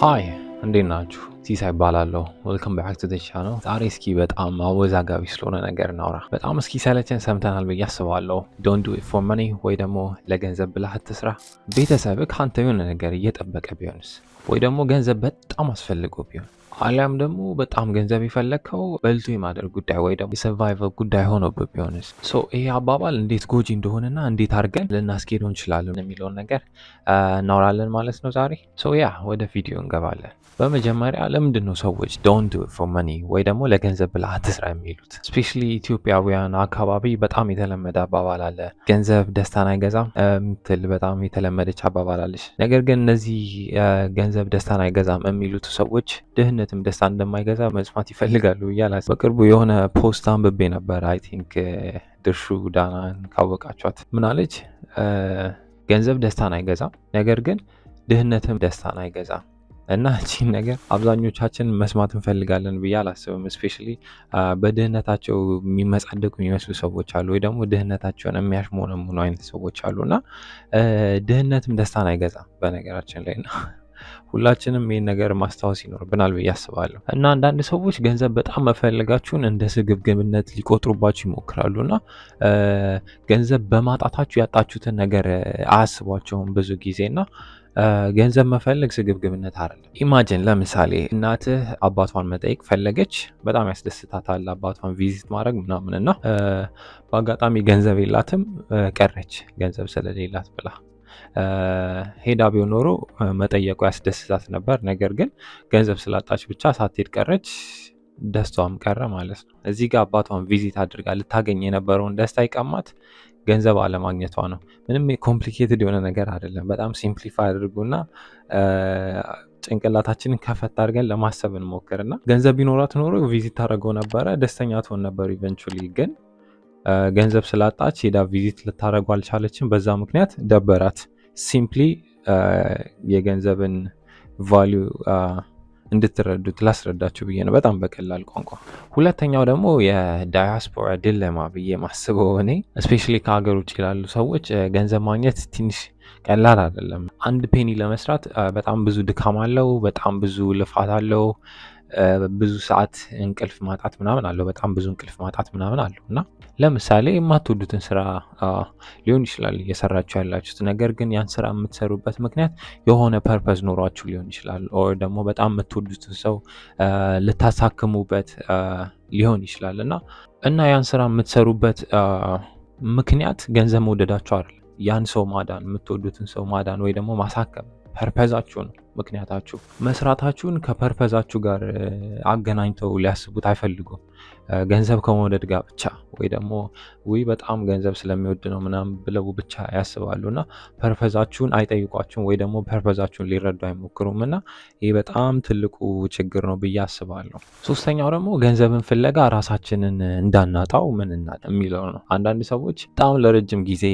Hi፣ እንዴት ናችሁ? ሲሳይ እባላለሁ። Welcome back to the channel። ዛሬ እስኪ በጣም አወዛጋቢ ስለሆነ ነገር እናውራ። በጣም እስኪ ሰለቸን ሰምተናል ብዬ አስባለሁ። "Don't do it for money" ወይ ደግሞ ለገንዘብ ብለህ አትስራ። ቤተሰብ ከአንተ የሆነ ነገር እየጠበቀ ቢሆንስ? ወይ ደግሞ ገንዘብ በጣም አስፈልጎ ቢሆን፣ አሊያም ደግሞ በጣም ገንዘብ የፈለግከው በልቶ የማደር ጉዳይ ወይ ደግሞ የ survival ጉዳይ ሆኖብህ ቢሆንስ? So ይሄ አባባል እንዴት ጎጂ እንደሆነና እንዴት አድርገን ልናስኬደው እንችላለን የሚለውን ነገር እናወራለን ማለት ነው ዛሬ። So yeah፣ ወደ ቪዲዮ እንገባለን። በመጀመሪያ ለምንድን ነው ሰዎች "don't do it for money" ወይ ደግሞ ለገንዘብ ብለህ አትስራ የሚሉት? Especially ኢትዮጵያውያን አካባቢ በጣም የተለመደ አባባል አለ። ገንዘብ ደስታን አይገዛም የምትል በጣም የተለመደች አባባል አለች። ነገር ግን እነዚህ ገንዘብ ደስታን አይገዛም የሚሉት ሰዎች ድህነትም ደስታ እንደማይገዛ መስማት ይፈልጋሉ ብዬ አላስብም። በቅርቡ የሆነ post አንብቤ ነበር። I think ድርሹ ዳናን ካወቃችኋት ምናለች? ገንዘብ ደስታን አይገዛም፣ ነገር ግን ድህነትም ደስታን አይገዛም። እና እቺን ነገር አብዛኞቻችን መስማት እንፈልጋለን ብዬ አላስብም። Especially በድህነታቸው የሚመጻደቁ የሚመስሉ ሰዎች አሉ፣ ወይ ደግሞ ድህነታቸውን የሚያሽሞነሙኑ አይነት ሰዎች አሉ። እና ድህነትም ደስታን አይገዛም በነገራችን ላይ፣ እና ሁላችንም ይህን ነገር ማስታወስ ይኖርብናል ብዬ አስባለሁ። እና አንዳንድ ሰዎች ገንዘብ በጣም መፈለጋችሁን እንደ ስግብግብነት ሊቆጥሩባችሁ ይሞክራሉ፣ እና ገንዘብ በማጣታችሁ ያጣችሁትን ነገር አያስቧቸውም ብዙ ጊዜ፣ እና ገንዘብ መፈለግ ስግብግብነት አይደለም። Imagine ለምሳሌ እናትህ አባቷን መጠየቅ ፈለገች፣ በጣም ያስደስታታል አባቷን visit ማድረግ ምናምን፣ እና በአጋጣሚ ገንዘብ የላትም፣ ቀረች ገንዘብ ስለሌላት ብላ። ሄዳ ቢሆን ኖሮ መጠየቁ ያስደስታት ነበር። ነገር ግን ገንዘብ ስላጣች ብቻ ሳትሄድ ቀረች፣ ደስታዋም ቀረ ማለት ነው። እዚህ ጋር አባቷን visit አድርጋ ልታገኝ የነበረውን ደስታ የቀማት ገንዘብ አለማግኘቷ ነው። ምንም complicated የሆነ ነገር አይደለም። በጣም simplify አድርጉና ጭንቅላታችንን ከፈት አድርገን ለማሰብ እንሞክርና ገንዘብ ቢኖራት ኖሮ visit ታደርገው ነበረ፣ ደስተኛ ትሆን ነበር። Eventually ግን ገንዘብ ስላጣች ሄዳ visit ልታደርገው አልቻለችም። በዛ ምክንያት ደበራት። Simply የገንዘብን value እንድትረዱት ላስረዳችሁ ብዬ ነው፣ በጣም በቀላል ቋንቋ። ሁለተኛው ደግሞ የ diaspora dilemma ብዬ ማስበው እኔ፣ especially ከሀገር ውጭ ላሉ ሰዎች ገንዘብ ማግኘት ትንሽ ቀላል አይደለም። አንድ penny ለመስራት በጣም ብዙ ድካም አለው፣ በጣም ብዙ ልፋት አለው፣ ብዙ ሰዓት እንቅልፍ ማጣት ምናምን አለው። በጣም ብዙ እንቅልፍ ማጣት ምናምን አለው። እና ለምሳሌ የማትወዱትን ስራ ሊሆን ይችላል እየሰራችሁ ያላችሁት፣ ነገር ግን ያን ስራ የምትሰሩበት ምክንያት የሆነ purpose ኖሯችሁ ሊሆን ይችላል። Or ደግሞ በጣም የምትወዱትን ሰው ልታሳክሙበት ሊሆን ይችላል። እና ያን ስራ የምትሰሩበት ምክንያት ገንዘብ መውደዳችሁ አይደለም። ያን ሰው ማዳን፣ የምትወዱትን ሰው ማዳን ወይ ደግሞ ማሳከም purpose ኣችሁ ነው ምክንያታችሁ። መስራታችሁን ከ purpose ኣችሁ ጋር አገናኝተው ሊያስቡት አይፈልጉም። ገንዘብ ከመውደድ ጋር ብቻ ወይ ደግሞ ውይ በጣም ገንዘብ ስለሚወድ ነው ምናምን ብለው ብቻ ያስባሉ፣ እና purpose ኣችሁን አይጠይቋችሁም ወይ ደግሞ purpose ኣችሁን ሊረዱ አይሞክሩም፣ እና ይህ በጣም ትልቁ ችግር ነው ብዬ አስባለሁ። ሶስተኛው ደግሞ ገንዘብን ፍለጋ ራሳችንን እንዳናጣው ምን የሚለው ነው። አንዳንድ ሰዎች በጣም ለረጅም ጊዜ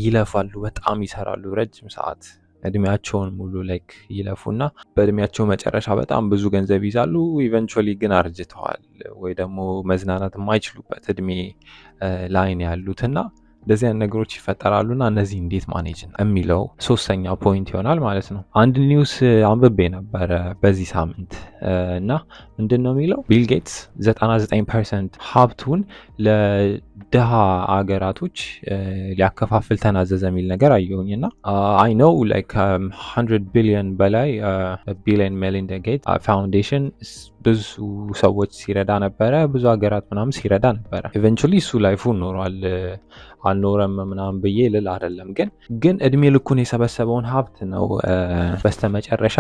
ይለፋሉ፣ በጣም ይሰራሉ፣ ረጅም ሰዓት እድሜያቸውን ሙሉ like ይለፉና በእድሜያቸው መጨረሻ በጣም ብዙ ገንዘብ ይዛሉ። Eventually ግን አርጅተዋል ወይ ደግሞ መዝናናት የማይችሉበት እድሜ ላይ ነው ያሉት፣ እና እንደዚህ አይነት ነገሮች ይፈጠራሉና እነዚህ እንዴት manage የሚለው ሶስተኛው point ይሆናል ማለት ነው። አንድ news አንብቤ ነበረ በዚህ ሳምንት፣ እና ምንድን ነው የሚለው? ቢል ጌትስ 99% ሀብቱን ለድሃ አገራቶች ሊያከፋፍል ተናዘዘ የሚል ነገር አየሁኝ። እና I know like 100 ቢሊዮን በላይ Bill and Melinda Gates Foundation ብዙ ሰዎች ሲረዳ ነበረ፣ ብዙ ሀገራት ምናምን ሲረዳ ነበረ። Eventually እሱ life ኡን ኖሯል አልኖረም ምናምን ብዬ ልል አይደለም፣ ግን እድሜ ልኩን የሰበሰበውን ሀብት ነው በስተመጨረሻ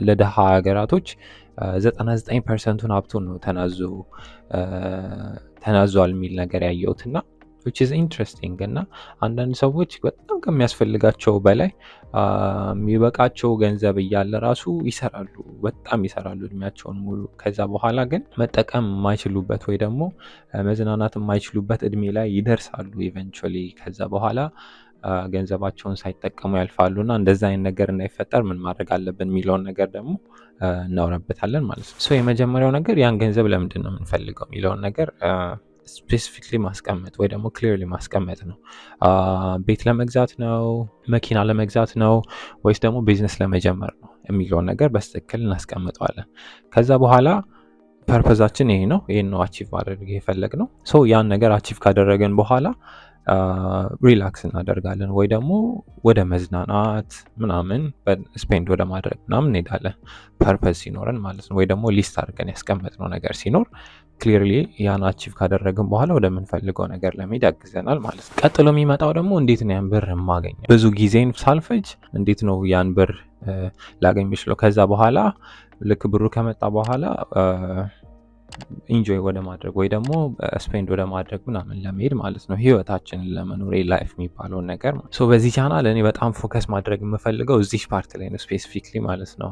ለድሃ ሀገራቶች 99 percent ኡን ሀብቱን ነው ተናዟል የሚል ነገር ያየሁት፣ እና which is interesting። እና አንዳንድ ሰዎች በጣም ከሚያስፈልጋቸው በላይ የሚበቃቸው ገንዘብ እያለ ራሱ ይሰራሉ፣ በጣም ይሰራሉ እድሜያቸውን ሙሉ። ከዛ በኋላ ግን መጠቀም የማይችሉበት ወይ ደግሞ መዝናናት የማይችሉበት እድሜ ላይ ይደርሳሉ eventually። ከዛ በኋላ ገንዘባቸውን ሳይጠቀሙ ያልፋሉ፣ እና እንደዛ አይነት ነገር እንዳይፈጠር ምን ማድረግ አለብን የሚለውን ነገር ደግሞ እናወራበታለን ማለት ነው። So የመጀመሪያው ነገር ያን ገንዘብ ለምንድን ነው የምንፈልገው የሚለውን ነገር Specifically ማስቀመጥ ወይ ደግሞ clearly ማስቀመጥ ነው። ቤት ለመግዛት ነው፣ መኪና ለመግዛት ነው፣ ወይስ ደግሞ ቢዝነስ ለመጀመር ነው የሚለውን ነገር በትክክል እናስቀምጠዋለን። ከዛ በኋላ purpose ኣችን ይሄ ነው፣ ይሄን ነው achieve ማድረግ የፈለግነው። So ያን ነገር achieve ካደረግን በኋላ relax እናደርጋለን ወይ ደግሞ ወደ መዝናናት ምናምን፣ spend ወደ ማድረግ ምናምን እንሄዳለን። Purpose ሲኖረን ማለት ነው። ወይ ደግሞ list አድርገን ያስቀመጥነው ነገር ሲኖር clearly ያን achieve ካደረግን በኋላ ወደምንፈልገው ነገር ለመሄድ ያግዘናል ማለት ነው። ቀጥሎ የሚመጣው ደግሞ እንዴት ነው ያን ብር የማገኘው? ብዙ ጊዜን ሳልፈጅ እንዴት ነው ያን ብር ላገኝ የምችለው? ከዛ በኋላ ልክ ብሩ ከመጣ በኋላ enjoy ወደ ማድረግ ወይ ደግሞ spend ወደ ማድረግ ምናምን ለመሄድ ማለት ነው። ህይወታችንን ለመኖር፣ life የሚባለውን ነገር። So በዚህ ቻናል እኔ በጣም focus ማድረግ የምፈልገው እዚህ part ላይ ነው specifically ማለት ነው።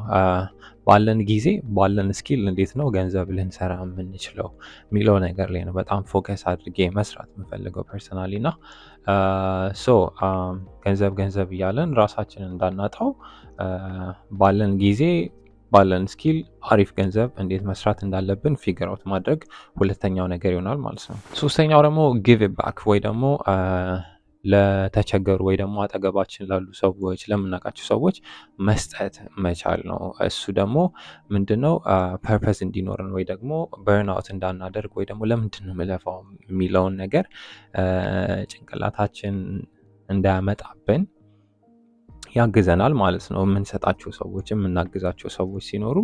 ባለን ጊዜ፣ ባለን skill እንዴት ነው ገንዘብ ልንሰራ የምንችለው የሚለው ነገር ላይ ነው በጣም focus አድርጌ መስራት የምፈልገው personally። እና so ገንዘብ ገንዘብ እያለን ራሳችንን እንዳናጣው ባለን ጊዜ፣ ባለን skill አሪፍ ገንዘብ እንዴት መስራት እንዳለብን figure out ማድረግ ሁለተኛው ነገር ይሆናል ማለት ነው። ሶስተኛው ደግሞ give back ወይ ደግሞ ለተቸገሩ ወይ ደግሞ አጠገባችን ላሉ ሰዎች፣ ለምናውቃቸው ሰዎች መስጠት መቻል ነው። እሱ ደግሞ ምንድነው? Purpose እንዲኖረን ወይ ደግሞ burnout እንዳናደርግ ወይ ደግሞ ለምንድን ነው የምለፋው የሚለውን ነገር ጭንቅላታችን እንዳያመጣብን ያግዘናል ማለት ነው። የምንሰጣቸው ሰዎች፣ የምናግዛቸው ሰዎች ሲኖሩ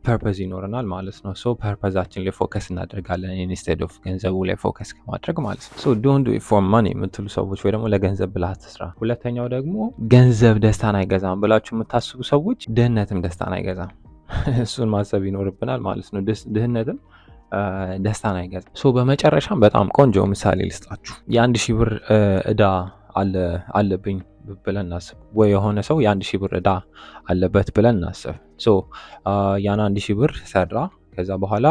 purpose ይኖረናል ማለት ነው። So purpose ኣችን ላይ focus እናደርጋለን instead of ገንዘቡ ላይ focus ከማድረግ ማለት ነው። So don't do it for money የምትሉ ሰዎች ወይ ደግሞ ለገንዘብ ብለህ አትስራ። ሁለተኛው ደግሞ ገንዘብ ደስታን አይገዛም ብላችሁ የምታስቡ ሰዎች ድህነትም ደስታን አይገዛም። እሱን ማሰብ ይኖርብናል ማለት ነው። ድህነትም ደስታን አይገዛም። So በመጨረሻም በጣም ቆንጆ ምሳሌ ልስጣችሁ። የ1,000 ብር እዳ አለብኝ ብለን እናስብ፣ ወይ የሆነ ሰው የ1,000 ብር እዳ አለበት ብለን እናስብ። So ያን 1,000 ብር ሰራ። ከዛ በኋላ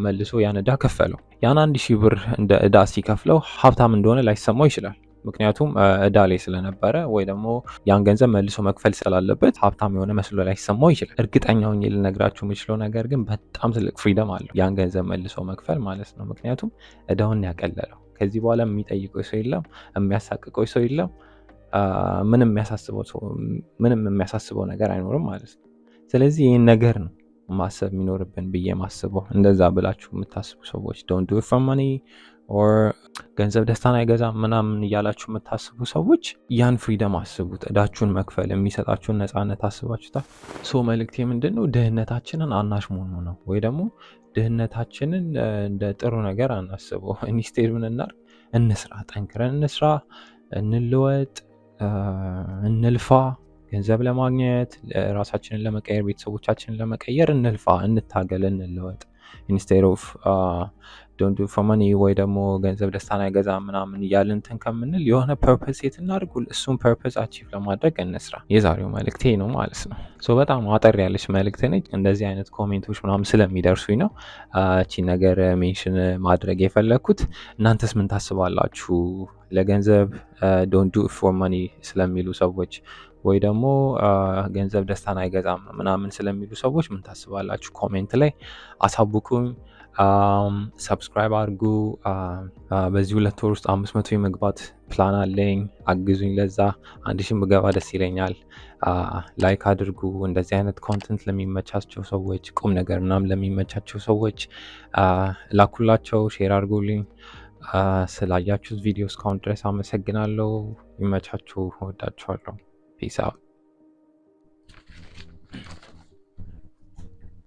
መልሶ ያን እዳ ከፈለው። ያን 1,000 ብር እንደ እዳ ሲከፍለው ሀብታም እንደሆነ ላይሰማው ይችላል። ምክንያቱም እዳ ላይ ስለነበረ ወይ ደግሞ ያን ገንዘብ መልሶ መክፈል ስላለበት ሀብታም የሆነ መስሎ ላይሰማው ይችላል። እርግጠኛ ሆኜ ልነግራችሁ የምችለው ነገር ግን በጣም ትልቅ freedom አለው ያን ገንዘብ መልሶ መክፈል ማለት ነው። ምክንያቱም እዳውን ያቀለለው፣ ከዚህ በኋላ የሚጠይቀው ሰው የለም፣ የሚያሳቅቀው ሰው የለም፣ ምንም የሚያሳስበው ነገር አይኖርም ማለት ነው። ስለዚህ ይህን ነገር ነው ማሰብ የሚኖርብን ብዬ ማስበው። እንደዛ ብላችሁ የምታስቡ ሰዎች፣ don't do for money or ገንዘብ ደስታን አይገዛም ምናምን እያላችሁ የምታስቡ ሰዎች ያን freedom አስቡት። እዳችሁን መክፈል የሚሰጣችሁን ነፃነት አስባችሁታል? So መልእክቴ ምንድን ነው? ድህነታችንን አናሽሞንሙነው ወይ ደግሞ ድህነታችንን እንደ ጥሩ ነገር አናስበው። Instead ምን እናድርግ? እንስራ፣ ጠንክረን እንስራ፣ እንለወጥ፣ እንልፋ። ገንዘብ ለማግኘት፣ ራሳችንን ለመቀየር፣ ቤተሰቦቻችንን ለመቀየር እንልፋ፣ እንታገል፣ እንለወጥ። Instead of don't do for money ወይ ደግሞ ገንዘብ ደስታን አይገዛም ምናምን እያልን እንትን ከምንል የሆነ purpose set እናድርግ፣ እሱን purpose achieve ለማድረግ እንስራ። የዛሬው መልእክቴ ነው ማለት ነው። So በጣም አጠር ያለች መልእክት ነች። እንደዚህ አይነት comment ኦች ምናምን ስለሚደርሱኝ ነው እቺ ነገር mention ማድረግ የፈለግኩት። እናንተስ ምን ታስባላችሁ? ለገንዘብ don't do for money ስለሚሉ ሰዎች ወይ ደግሞ ገንዘብ ደስታን አይገዛም ምናምን ስለሚሉ ሰዎች ምን ታስባላችሁ? Comment ላይ አሳውቁኝ። Subscribe አድርጉ። በዚህ 2 ወር ውስጥ 500 የመግባት ፕላን አለኝ። አግዙኝ። ለዛ 1,000 ብገባ ደስ ይለኛል። Like አድርጉ። እንደዚህ አይነት content ለሚመቻቸው ሰዎች፣ ቁም ነገር ምናምን ለሚመቻቸው ሰዎች ላኩላቸው፣ share አድርጉልኝ። ስላያችሁት ቪዲዮ እስካሁን ድረስ አመሰግናለሁ። ይመቻችሁ። እወዳችኋለሁ። Peace out.